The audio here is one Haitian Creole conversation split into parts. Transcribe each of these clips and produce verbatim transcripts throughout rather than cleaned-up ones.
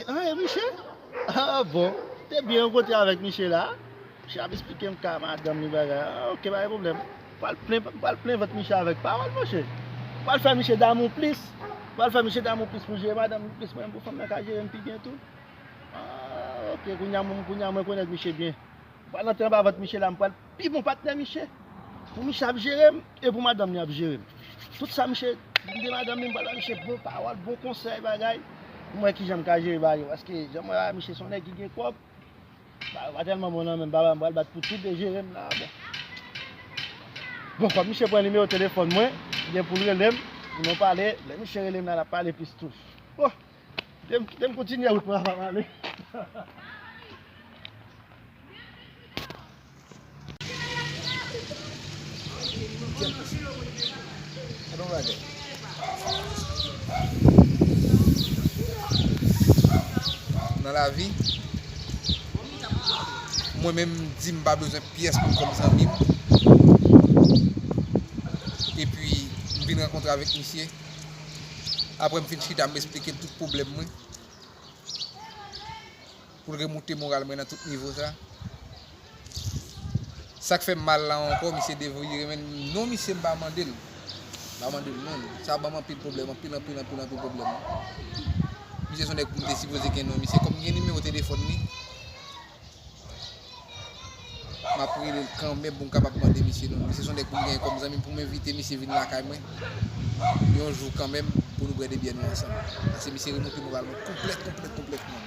An, e Miche? Ah bon, te byen rankontre avèk Miche la. Miche ap esplike m ka madanm li bagay. Ah, ok, pa gen pwoblèm. Pral plen, pral plen vant Miche avèk pawòl, monchè. Pral fè Miche damou plis. Pral fè Miche damou plis pou jere madanm li plis, mwen pou fanm nan ka jere m pi byen tou. Ah, ok, kounye a mwen, kounye a mwen konèt Miche byen. Pral antre anba vant Miche la, m pral pi bon patnè Miche. Pou Miche ap jere m, e pou madanm li ap jere m. Tout sa Miche di madanm li, m pral ba Miche bon pawòl, bon konsèy, bagay. Pou m wè kijan m ka jere bagay yo. Paske jan m wè a, Miche se yon nèg ki gen kòb. Bagay yo pa tèlman bon nan men m, papa m pral bat pou tout de jere m la, bon. Bon, kòm Miche pran nimewo telefòn mwen, gen pou l rele m, pou nou pale, lè Miche rele m la, n ap pale plis tou. Bon, kite m, kite m kontinye wout mwen, papa m ale. Nan lavi, mwen menm, m di m pa bezwen pyès moun kòm zanmi m. Epi, m vin rankontre avèk misye. Apre m fin chita, m esplike l tout pwoblèm mwen. Pou l remoute moral mwen nan tout nivo sa. Sa k fè m mal la ankò, misye devire men m. Non, misye, m pa mande l. M pa mande l, non. Sa ban m anpil pwoblèm, anpil, anpil, anpil, anpil pwoblèm. Misye se yon nèg pou m te sipoze gen non misye. Kòm m gen nimewo telefòn li, m ap rele l kanmenm pou m kapab mande misye non. Misye se yon nèg pou m gen kòm zanmi, pou m envite misye vin lakay mwen yon jou kanmenm pou nou bwè de byè nou ansanm. Paske misye remonte moral mwen konplèt, konplèt, konplètman.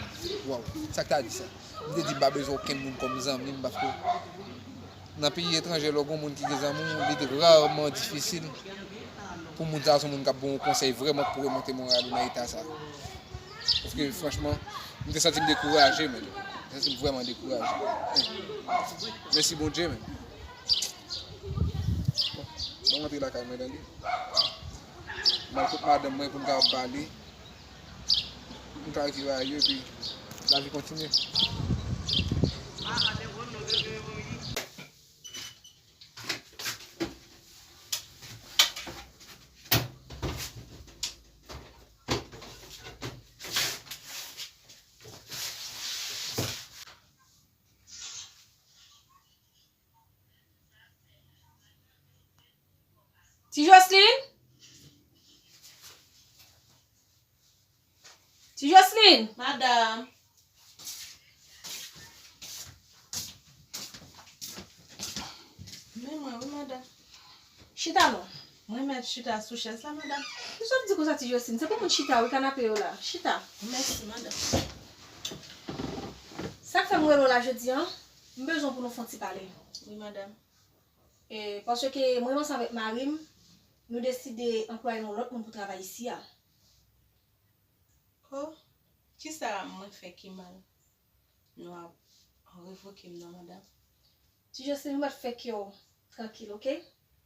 Waw, sa k ta di sa? M te di m pa bezwen okenn moun kòm zanmi m, paske nan peyi etranje, lè w gen yon moun ki gen zanmi w, li te rarman difisil pou moun sa a, se yon moun k ap ba w yon konsèy vrèman k pou remonte moral ou nan eta sa. Paske, franchman, m te santi m dekouraje, men. M te santi m vrèman dekouraje. Mèsi Bondye, men. Bon, mwen rantre lakay mwen, tande. Mwen al kot madanm mwen pou n kapab pale. M ka rekipe a yo, epi lavi kontinye. Ti Jocelyn? Ti Jocelyn! Madanm. Men mwen, wi, madanm. Chita non. Mwen mèt chita sou chèz la, madanm. Kisa w ap di konsa, Ti Jocelyn? Se pou moun chita, wi, kanape yo la. Chita. Mèsi, madanm. Sa k fè m rele w la jodi a, m bezwen pou nou fè yon ti pale. Wi, madanm. E, paske mwen menm ansanm avèk mari m, nou deside anplwaye yon lòt moun pou travay isi a. Oh, kisa mwen fè ki mal? Nou ap revoke m nan, madanm? Ti Jocelyn, ou mèt fè kè w trankil, oke?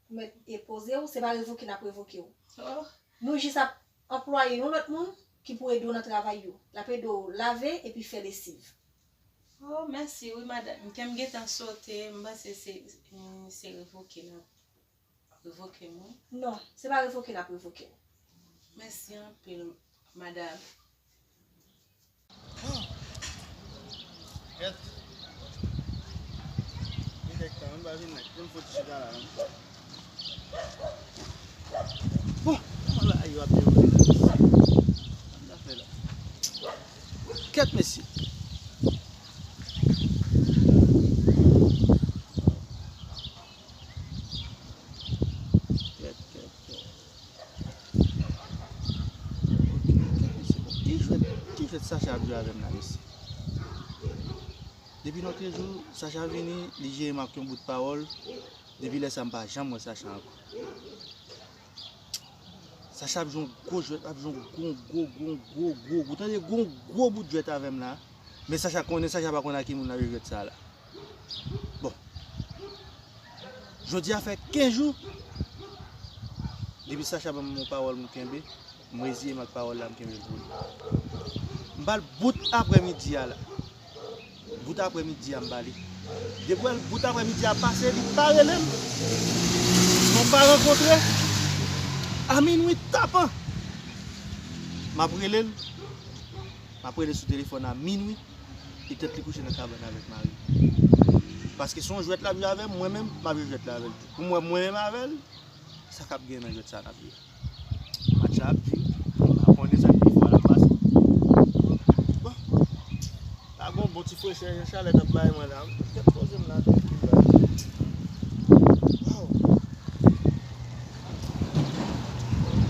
Ou mèt e poze w, se pa revoke n ap revoke w. Oh. Nou jis ap anplwaye yon lòt moun ki pou ede w nan travay yo. L ap ede w lave epi fè lesiv. Oh, mèsi, wi, madanm. Kè m gentan sote, m panse se, se revoke n ap revoke m, wi. Non, se pa revoke n ap revoke w. Mèsi anpil, madanm. Kèt. Gen kèk tan, m pa vin la. Kite m fon ti chita la, non. Bon, kòman bagay yo ap dewoule la? Sa m ta fè la? Kèt, mesye. Kèt, kèt, kèt. Ok, kèt, mesye. Bon, ki jwèt, ki jwèt Sacha ap jwe avè m la, mesye? Depi lòt jou, Sacha vini, li jere m ak yon bout pawòl. Depi lè sa, m pa janm wè Sacha ankò. Sacha ap jwe yon gwo jwèt, ap jwe yon gwo, gwo, gwo, gwo, gwo, gwo. Tande, gwo, gwo bout jwèt avè m la. Men Sacha konnen, Sacha pa konn ak ki moun l ap jwe jwèt sa la. Bon. Jodi a fè kenz jou depi Sacha ban m yon pawòl m kenbe, m reziye m ak pawòl la, m kenbe l pou li. M ba l bout aprèmidi a la. Bout aprèmidi a m ba li. Depi w wè l bout aprèmidi a pase, li pa rele m. Nou pa rankontre a minwi tapan. M ap rele l. M ap rele sou telefòn a minwi, e tèt li kouche nan kabann avèk mari. Paske se yon jwèt l ap jwe avè m, mwen menm, m ap jwe jwèt la avè l tou. Pou m wè mwen menm avè l, sa k ap gen nan jwèt sa n ap jwe. Match la ap di, m pa konnen sa k pi fò l ap pase. Bon, la gon bon ti frechè, chalè t ap bay mwen la. Kèt poze m la, tranpil la. Waw.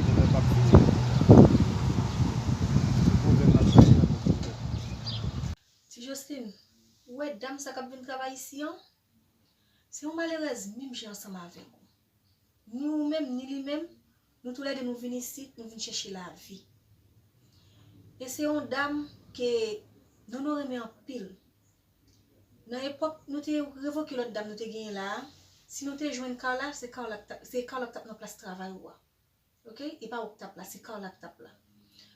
Pwoblèm p ap fini. Pwoblèm ap fini nan pwoblèm. Ti Jocelyn, ou wè dam sa k ap vin travay isi an? Se yon malerèz menm jan ansanm avèk ou. Ni ou menm, ni li menm, nou toulède nou vin isit, nou vin chèche lavi. E se yon dam ke Nono renmen anpil. Nan epòk nou te revoke lòt dam nou te genyen la a, si nou te jwenn Carla, se Carla k t ap, se Carla k t ap nan plas travay ou a. Oke? E pa ou k t ap la, se Carla k t ap la.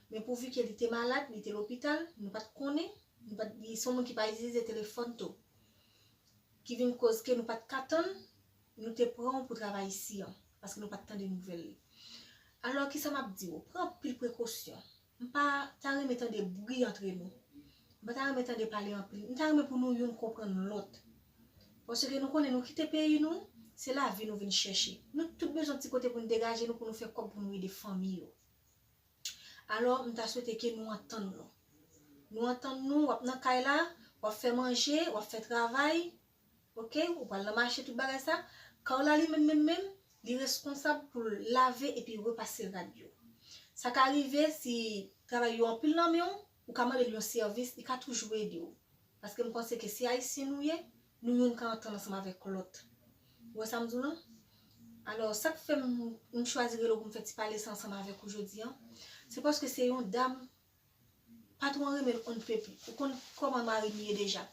Men pouvi ke li te malad, li te lopital, nou pa t konnen, nou pa t, li se yon moun ki pa itilize telefòn tou. Ki vin koz ke nou pa t ka tann, nou te pran w pou travay isi an, paske nou pa t tande nouvèl li. Alò, kisa m ap di w? Pran anpil prekosyon. M pa ta renmen tande bri antre nou. M pa ta renmen tande pale anpil. M ta renmen pou nou youn konprann lòt. Paske nou konnen nou kite peyi nou, se lavi nou vin chèche. Nou tout bezwen ti kote pou nou degaje nou, pou nou fè kòb, pou nou ede fanmi yo. Alò, m ta swete ke nou antann nou. Nou antann nou, w ap nan kay la, w ap fè manje, w ap fè travay, oke, ou pral nan mache, tout bagay sa. Carla li menm, menm, menm, li reskonsab pou l lave epi repase rad yo. Sa ka rive si travay yo anpil nan men w, ou ka mande l yon sèvis, li ka toujou ede w. Paske m panse ke se Ayisyen nou ye, nou youn ka antann ansanm avèk lòt. Ou wè sa m di w lan? Alò, sa k fè m, m chwazi rele w pou m fè ti pale sa ansanm avèk ou jodi an, se paske se yon dam pa twò renmen l on pèp. Ou konn kòman mari m ye deja.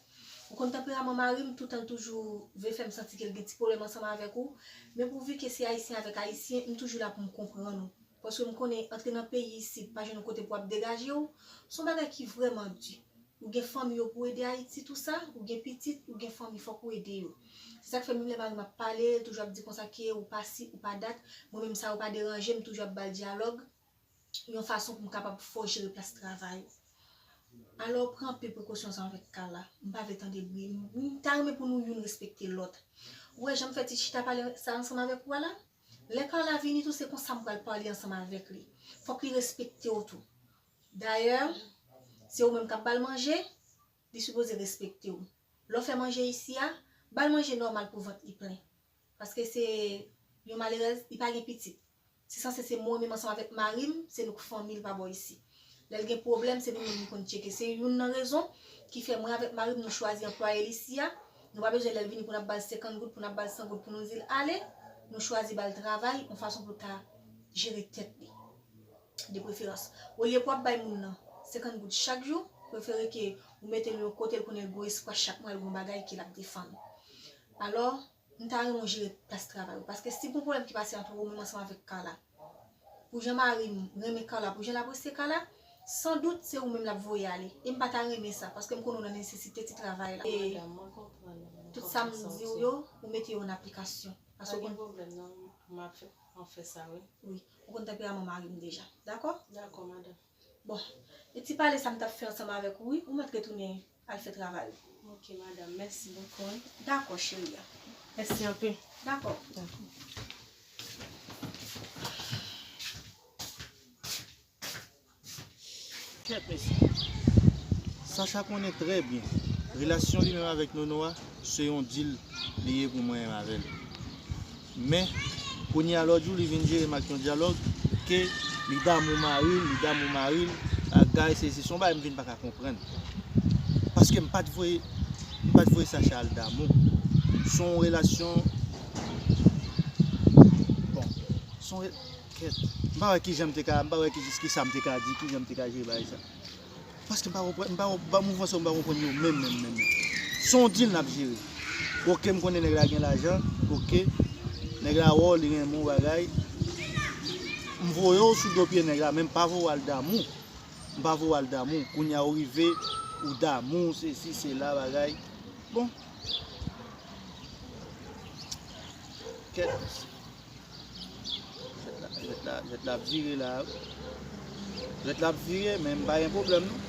Ou konn tanperaman mari m, toutan l toujou vle fè m santi ke l gen ti pwoblèm ansanm avèk ou. Men pouvi ke se Ayisyen avèk Ayisyen, m toujou la pou m konprann ou. Paske m konnen antre nan peyi isit, pa jwenn yon kote pou w ap degaje w, se yon bagay ki vrèman di. Ou gen fanmi yo pou ede Ayiti, tou sa, ou gen pitit, ou gen fanmi, fòk ou ede yo. Se sa k fè menm lè mari m ap pale, l toujou ap di konsa ke ou pa si, ou pa dat, mwen menm sa yo pa deranje m, m toujou ap ba l dyalòg, yon fason pou m kapab fè w jere plas travay ou. Alò, pran anpil prekosyon ansanm avèk Carla. M pa vle tande bri. M, m ta renmen pou nou youn respekte lòt. Ou wè jan m fè ti chita pale sa ansanm avèk ou a la? Lè Carla vini tou, se konsa m pral pale ansanm avèk li. Fòk li respekte w tou. Dayè, se ou menm k ap ba l manje, li sipoze respekte w. Lè w fè manje isi a, ba l manje nòmal pou vant li plen. Paske se yon malerèz, li pa gen pitit. Se sanse se mwen menm ansanm avèk mari m, se nou k fanmi l pa bò isi. Lè l gen pwoblèm, se nou menm li konn tcheke. Se youn nan rezon ki fè mwen avèk mari m nou chwazi anplwaye l isi a. Nou pa bezwen lè l vini pou n ap ba l senkant goud, pou n ap ba l san goud pou nou di l ale. Nou chwazi ba l travay, yon fason pou l ka jere tèt li. De preferans. Olye pou w ap bay moun nan senkant goud chak jou, prefere ke ou mete l yon kote l konnen l gen yon espwa chak mwa l gen yon bagay ke l ap defann. Alò, m ta renmen w jere plas travay ou. Paske si gen yon pwoblèm ki pase ant ou menm ansanm avèk Carla, pou jan mari m renmen Carla, pou jan l apresye Carla, san dout se ou menm l ap voye ale. E m pa ta renmen sa, paske m konnen w nan nesesite ti travay la. E madanm, mwen konprann ou, mwen konprann sa w di. Tout sa m di w yo, ou mete yo an aplikasyon. Paske w konn. Pa gen pwoblèm non, m ap fè, m ap fè sa wi. Wi, ou konn tanperaman mari m deja. Dakò? Dakò, madanm. Bon, e ti pale sa m t ap fè ansanm avèk ou wi, ou mèt retounen al fè travay ou. Ok, madanm, mèsi bokou wi. Dakò, cheri a. Mèsi anpil. Dakò. Dakò. Kèt mesye. Sacha konnen trè byen, relasyon li menm avèk Nono a, se yon dil li ye pou mwen menm avè l. Men, kounye a lòt jou, li vin jere m ak yon dyalòg ke li damou mari l, li damou mari l, bagay, se, se, se yon bagay m vin pa ka konprann. Paske m pa t voye, m pa t voye Sacha al damou. Se yon relasyon, bon, se yon re-, Kèt. M pa wè kijan m te ka, m pa wè ki, jiskisa m te ka di, kijan m te ka jere bagay sa. Paske m pa konprann, m pa, m pa, mouvman sa yo m pa konprann yo menm, menm, menm, menm. Se yon dil n ap jere. Oke, m konnen nèg la gen lajan, oke. Nèg la wè w, li renmen w bagay. M voye w sou do pye nèg la, men m pa voye w al damou. M pa voye w al damou. Kounye a ou rive, ou damou, sesi, sela, bagay. Bon. Kèt. Jwèt la, jwèt la, jwèt la ap vire la. Jwèt la ap vire, men m pa gen pwoblèm non.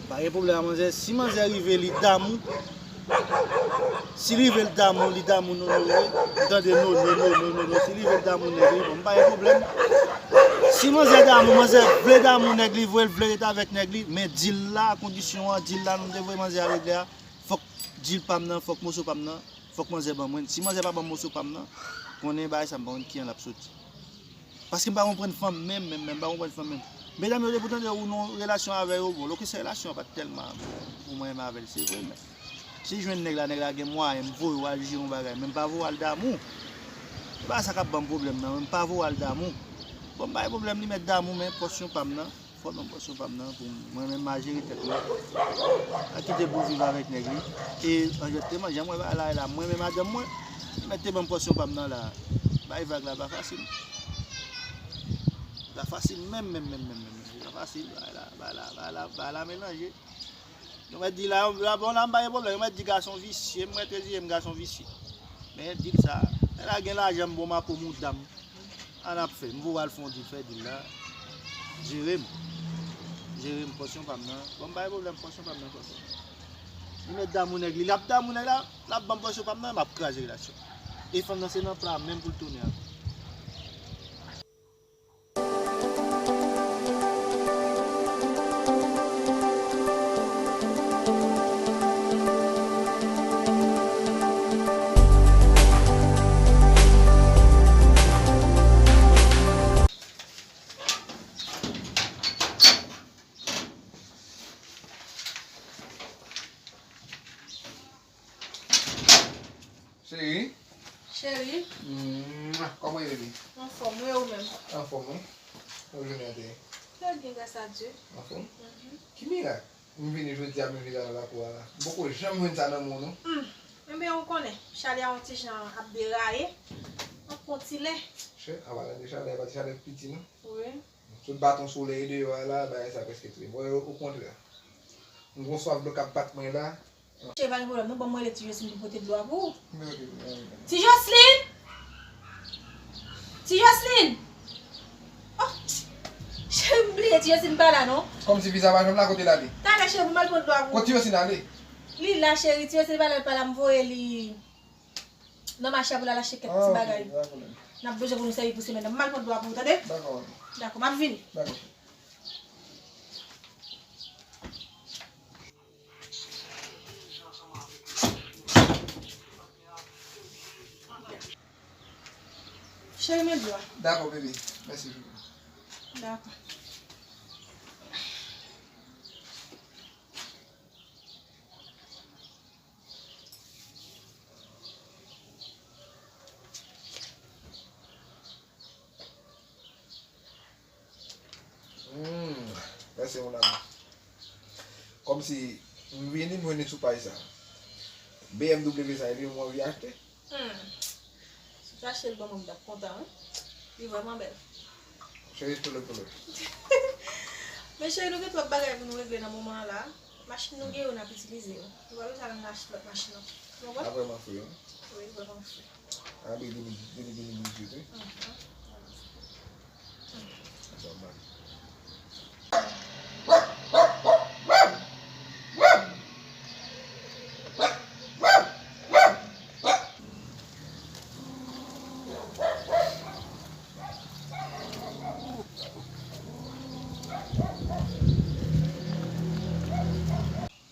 Pa gen pwoblèm, manzè. Si manzè rive li damou, si li rive l damou, li damou nono, wi. M tande nono, nono, nono. Si li rive l damou nèg li, bon, m pa gen pwoblèm. Si manzè damou, manzè vle damou nèg li, vre l vle rete avèk nèg li, men deal la, kondisyon an, deal la nou te voye manzè a regle a, fòk deal pa m nan, fòk moso pa m nan, fòk manzè ban mwen. Si manzè pa ban m moso pa m nan, konnen bagay sa m pa konn ki an l ap soti. Paske m pa konprann fanm menm, menm, menm, m pa konprann fanm menm. Medam yo, depi w tande ou nan relasyon avè yo, bon, lòk se relasyon an pa t tèlman bon, pou mwen menm avè l, se vre, men si jwenn nèg la, nèg la gen mwayen, m voye w al jere yon bagay, men m pa voye w al damou. Se pa sa k ap ban m pwoblèm nan, men m pa voye w al damou. Bon, m pa gen pwoblèm, li mèt damou, men pòsyon pa m nan, fò l ban m pòsyon pa m nan, pou mwen menm, m a jere tèt mwen. A kite pou viv avèk nèg li. E, anjètteman, jan m wè bagay la ye la, mwen menm madanm mwen, li mèt te ban m pòsyon pa m nan la. Bay vag la pa fasil. Pa fasil menm, menm, menm, menm, menm. Pa fasil, bagay la, bagay la, bagay la, bagay la melanje. Yo mèt di la, la, bon, la, m pa gen pwoblèm. Yo mèt di gason visye, m mèt reziye m gason visye. Men, di l sa, nèg la gen lajan, m bon, m a pou mouda m. An ap fè, m voye al fè yon deal, fè deal la. Jere m. Jere m, pòsyon pa m nan. Bon, m pa gen pwoblèm, pòsyon pa m nan, pòsyon. Li mèt damou nèg li, l ap damou nèg la, l ap ban m pòsyon pa m nan, m ap kraze relasyon. E fanm nan se nan pla menm pou l tounen ankò. Cheri. Cheri. Mwa, kòman w ye, bebe? Anfòm, wi, ou menm? Anfòm, wi. Kòman jounen an te ye? Trè byen, gras a Dye. Anfòm? Mhm. Ki mirak? M vini jodi a, m vin la nan lakou a la. M poko janm jwenn sa nan men w, non. Hmm. Enben, ou konnen, chalè a yon ti jan ap deraye. Ann pran ti lè. Chè, an palan de chalè, pa ti chalè piti, non. Wi. Sot baton solèy deyò a la, bagay sa prèske touye m. Okontrè. M gon swaf dlo k ap bat mwen la. Cheri, pa gen pwoblèm non, ban m rele Ti Joslin pou pote dlo a pou ou. Ti Joslin! Ti Joslin! Oh! Cheri, m bliye Ti Joslin pa la non. Kòmsi viza pa janm la, kote l ale? Talè cheri, pou m al pran dlo a pou ou. Kot Ti Joslin ale? Li la cheri, Ti Joslin pa la, l pa la, m voye li nan mache a pou l al achte kèk ti bagay. N ap bezwen pou nou sèvi pou semèn nan. M al pran dlo a pou ou, tande? Dakò, mami. Dakò, m ap vini. Dakò. Cheri, men dlo a. Dakò, bebe. Mèsi, cheri. Dakò. Hmm, mèsi, mon amour. Kòmsi m vini, m vini sou paj sa. B M W sa, epi m anvi achte. Hmm. Si w t achte l ban mwen, m t ap kontan, wi. Li vrèman bèl. Cheri, polo, polo. Men cheri, nou gen twòp bagay pou nou regle nan moman an la. Machin nou gen yo, n ap itilize yo. Nou pa bezwen al achte lòt machin ankò. Ou konprann? Sa vrèman fre, wi. Wi, vrèman fre. A, depi de mil, depi de mil dizuit, wi. Mhm. Sa bèl.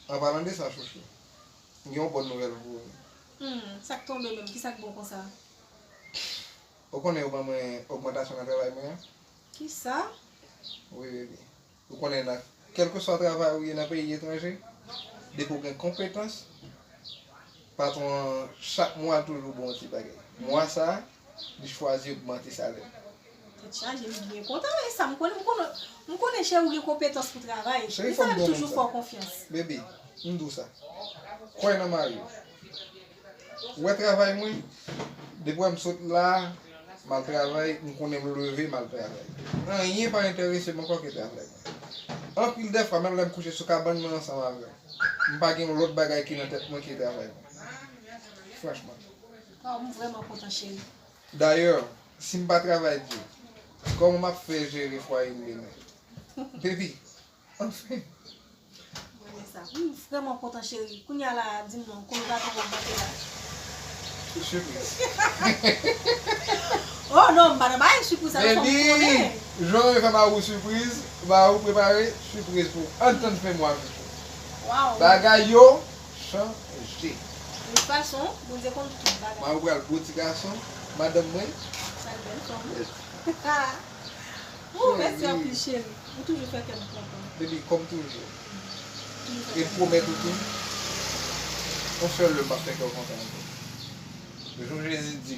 An palan de sa, chouchou, m gen yon bòn nouvèl pou ou. Hmm, sa k tonbe menm? Kisa k bon konsa? Ou konnen yo ban mwen ogmantasyon nan travay mwen an? Kisa? Wi, bebe. Ou konnen nan kèlkeswa travay ou ye nan peyi etranje, depi w gen konpetans, patwon an chak mwa l toujou ba w yon ti bagay. Mwa sa a, li chwazi ogmante salè m. Tèt chaje, li byen kontan, e sa m konnen, m konnen, m konnen cheri ou gen konpetans pou travay. Cheri, fò m di w yon bagay. Bebe, m di w sa. Kwè nan mari w. Ou wè travay mwen, depi w wè m sot la, m al travay, m konnen m leve, m al travay. Anyen pa enterese m ankò ke travay mwen. Anpil dè fwa, menm lè m kouche sou kabann mwen ansanm avè w, m pa gen yon lòt bagay ki nan tèt mwen ke travay mwen. Franchman. Oh, m vrèman kontan, cheri. Dayè, si m pa travay di, kòman m ap fè jere fwaye m demen? Baby, anfen. Wi, m vrèman kontan, cheri. Kounye a la, di m non, kote w pral pran kòb mwen la? Se sipriz. Oh non, m pa nan bay sipriz sa, fò m konnen. Baby, jan yo fè Marou sipriz, Marou prepare sipriz pou antan fè mwa chouchou. Waw. Bagay yo chanje. De tout fason, Bondye konn tout bagay. Marou pral gwo ti gason, madanm mwen. Pral bèl fanm. Yes. Oh, mèsi anpil, cheri. Ou toujou fè kè m kontan. Baby, kòm toujou. Toujou fè kè m kontan. E m pwomèt ou tou, yon sèl lè m p ap fè kè w kontan ankò. Le jour Jezi di,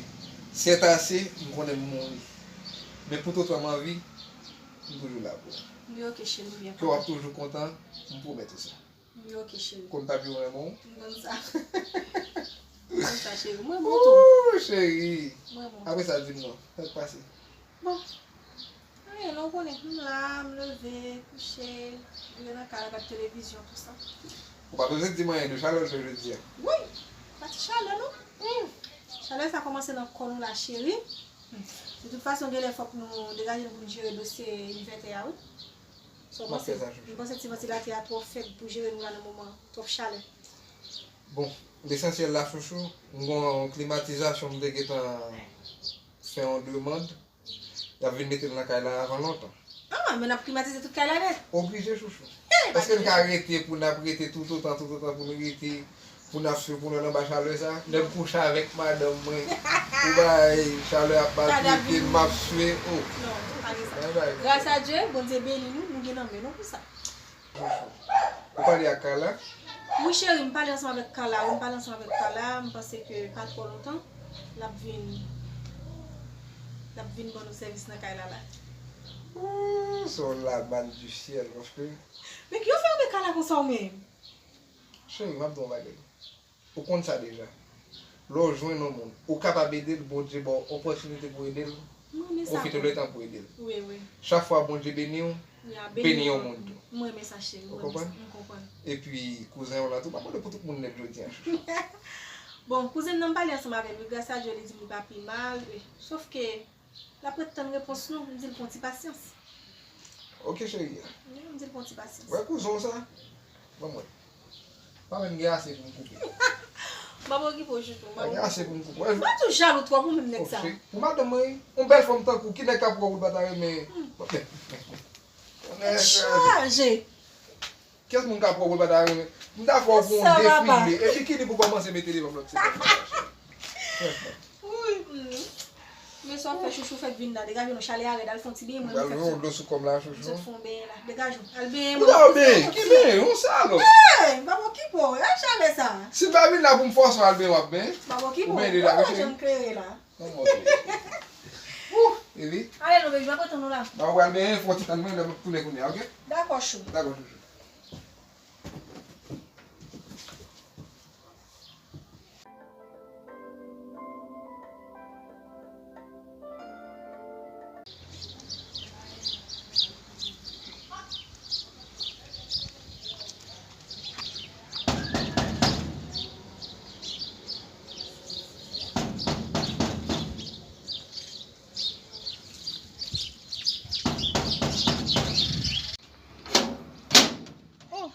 c'est assez, m konnen m mouri. Men tout otan m anvi, m toujou la pou ou. Wi, ok, cheri, m byen kontan. Kè w ap toujou kontan, m pwomèt ou sa. Wi, ok, cheri. Konn papi w renmen w. M konn sa. M konn sa, cheri. Mwen bon tou. Ooh, cheri. Mwen bon. Apre sa, di m non. Sa k pase? Bon. Anyen non, ou konnen. M la, m leve, kouche, vire nan kay la, gad televizyon, tou sa. Ou pa bezwen di m anyen de chalè w fè jodi a. Wi. Pa ti chalè, non. Hmm. Chalè sa kòmanse nan kò nou la, cheri. Hmm. De tout fason, genlè fòk nou degaje nou pou n jere dosye envètè a, wi. Sa w panse? M ap fè sa, chouchou. M panse ti vantilatè a twò fèb pou jere nou la nan moman an. Twòp chalè. Bon, lesansyèl la, chouchou, m gon klimatizasyon m te gentan fè yon demann. Y ap vin mete l nan kay la avan lontan. Ah, men n ap klimatize tout kay la nèt. Oblije, chouchou. Paske n ka rete pou n ap rete toutotan, toutotan pou n rete, pou n ap swe, pou n anba chalè sa. Lè m kouche avèk madanm mwen, ou bay chalè ap bat pye m, m ap swe. Oh. Non, pa gen sa. Gras a Dye, Bondye beni nou, nou gen nan men nou pou sa. Ou pale ak Carla? Wi, cheri, m pale ansanm avèk Carla. Wi, m pale ansanm avèk Carla. M panse ke pa twò lontan, l ap vin, l ap vin ban nou sèvis nan kay la la. Ooh, se yon lamann di syèl, paske. Men ki yo fè rele Carla konsa ou menm? Cheri, m ap di w yon bagay. Ou konn sa deja. Lè w jwenn yon moun, ou kapab ede l, Bondye ba w opòtinite pou ede l, pwofite letan pou ede l. Wi, wi. Chak fwa Bondye beni w, beni yon moun tou. M renmen sa, cheri. Ou konprann? M konprann. Epi, kouzen w la tou, m ap mande pou tout moun nèt jodi a, chouchou. Bon, kouzen m nan m pale ansanm avè l, wi, gras a Dye, li di m li pa pi mal, wi. Sòf ke l ap ret tann repons nou, m di l pran ti pasyans. Ok, cheri. Wi, m di l pran ti pasyans. Wè kouzen w sa? Ban mwen. Pa menm gen ase pou m koupe. M ap okipe w, chouchou. Pa gen ase pou m koupe. Ou pa tou jalou twòp ou menm nèg sa. Pou madanm mwen, yon bèl fanm tankou, ki nèg k ap wè w, ou pa ta renmen? Tèt chaje. Kèk moun k ap wè w, ou pa ta renmen? M ta fè w pou yon defile. E bikini pou kòmanse mete devan lòt sezon. Wi, hmm. Men sa w ap fè, chouchou, fèk vin la. Degaje w non, chalè a rèd, al fè yon ti benyen mwen. Al fè yon dlo sou kò m la, chouchou. M sot fè yon benyen la. Degaje w. Al benyen mwen. Ou ta benyen? Ki benyen? Yon salòp. Hey, m p ap okipe w. Gad chalè sa. Si m pa vin la pou m fòse w al benyen, w ap benyen? M p ap okipe w. Ou benyen deja, wi, cheri? Jan m klere la. Non, m okipe. Ouh, baby. Ale non, baby, m ap atann ou la. Bon, ou pral benyen, fè yon ti tann mwen, lè m ap tounen kounye a, ok? Dakò, chou. Dakò, chouchou. Oh,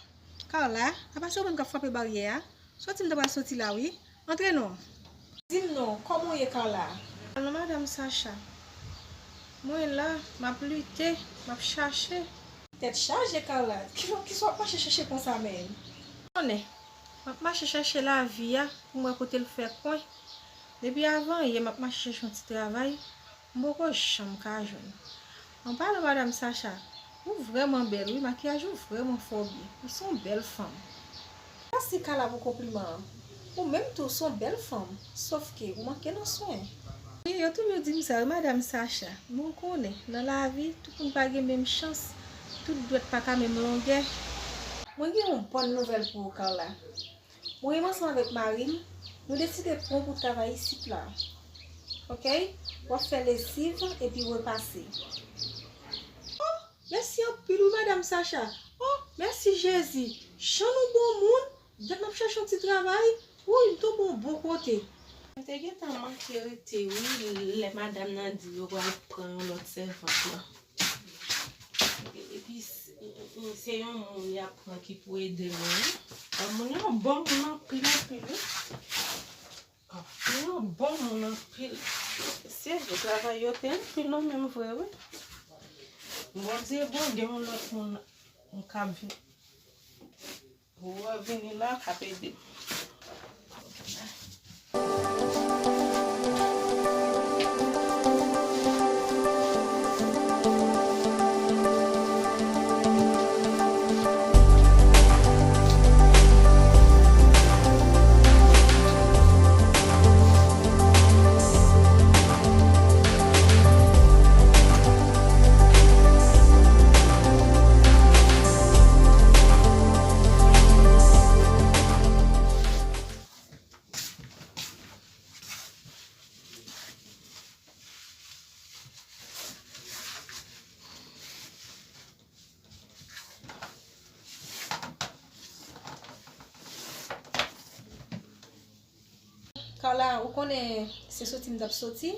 Carla, apa se ou menm k ap frape baryè a? Soti m ta pral soti la wi. Antre non. Di m non, kòman w ye Carla? Alò madanm Sacha, mwen la, m ap lite, m ap chache. Tèt chaje Carla, kilè, kisa w ap mache chache konsa menm? Konnen, m ap mache chache lavi a pou m wè kote l fè kwen. Depi avan yè m ap mache chache yon ti travay. M poko janm ka jwenn. An palan madanm Sacha, ou vrèman bèl wi, makiyaj ou vrèman fè w byen. Ou se yon bèl fanm. Mèsi Carla pou konpliman an. Ou menm tou se yon bèl fanm, sòf ke ou manke nan swen. Wi, yo toujou di m sa wi madanm Sacha. Men w konnen, nan lavi, tout moun pa gen menm chans, tout dwèt pa ka menm longè. Mwen gen yon bòn nouvèl pou ou Carla. Mwen menm ansanm avèk mari m, nou deside pran w pou travay isit la. Ok? W ap fè lesiv epi repase. Oh, mèsi anpil wi madanm Sacha. Oh, mèsi Jezi. Jan nou bon moun, dat m ap chache yon ti travay. Wi, m tonbe yon bon kote. M te gentan manke rete wi, lè madanm nan di yo pral pran yon lòt sèvant lan. Se yon moun y ap pran ki pou ede mwen, wi. Moun yo bon moun anpil, anpil, wi. Moun yo bon moun anpil. Se vre, travay yo te anpil non, menm vre, wi. Bondye bon, gen yon lòt moun m k ap vin. Ou wè vini la k ap ede m. Carla, ou konnen se soti m t ap soti,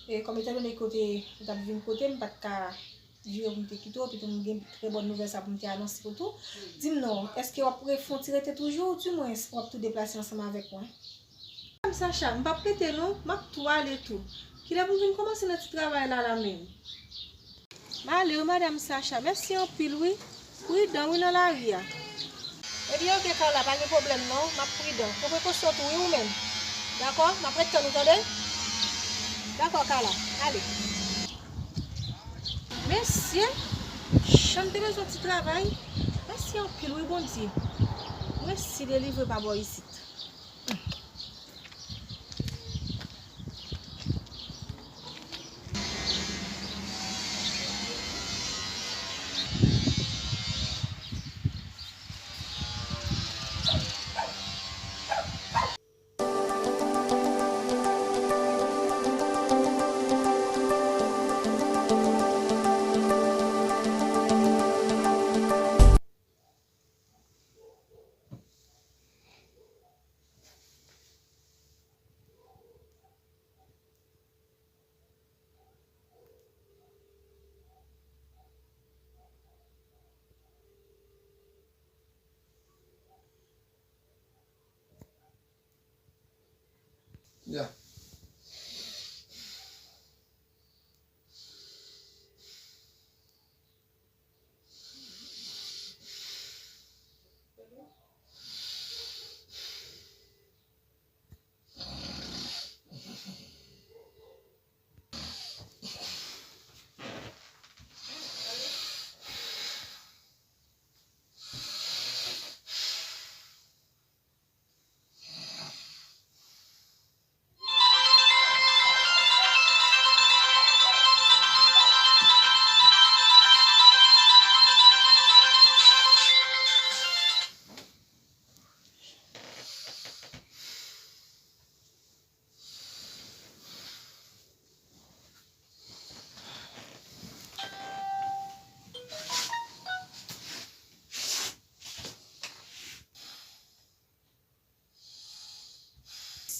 e kòm etandone kote ou t ap vin kote m, m pa t ka jire pou m te kite w, epi tou m gen trè bòn nouvèl sa pou m te anonse w tou. Di m non, èske w ap re-, fè yon ti rete toujou, oudimwens w ap tou deplase ansanm avèk mwen? Madanm Sacha, m p ap rete non, m ap tou ale tou. Kilè pou m vin kòmanse nan ti travay la la menm? M ale wi, madanm Sacha, mèsi anpil wi. Pridan wi nan lari a. Ebyen oke Carla, pa gen pwoblèm non, m ap pridan. Pran prekosyon tou wi ou menm. Dakò? M ap ret tann ou tande. Dakò Carla, ale. Mesye, jan m te bezwen ti travay. Mèsi anpil wi Bondye. Mèsi delivre pa bò isit. Ya.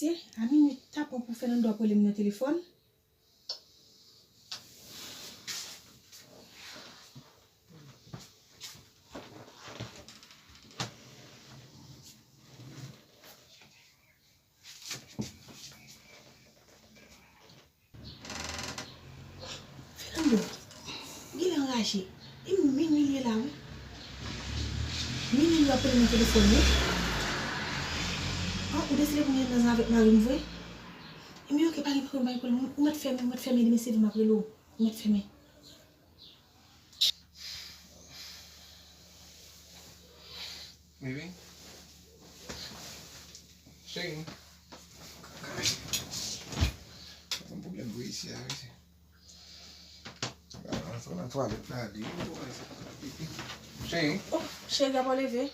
Mesye, a minit tapan pou Fernando ap rele m nan telefòn. Fernando, ou genlè anraje. E minwi li ye la, wi. Minwi li ap rele nan telefòn, wi. An, ou deside pou m gen nan zan avèk mari m vre? E men oke, pa gen pwoblèm, pa gen pwoblèm. Ou mèt fèmen, ou mèt fèmen, demen se vre m ap rele w. Ou mèt fèmen. Baby. Cheri. Kaka. Yon pwoblèm vre isi a, wi. Antre nan twalèt la, li. Cheri. Oh, cheri, apa w leve?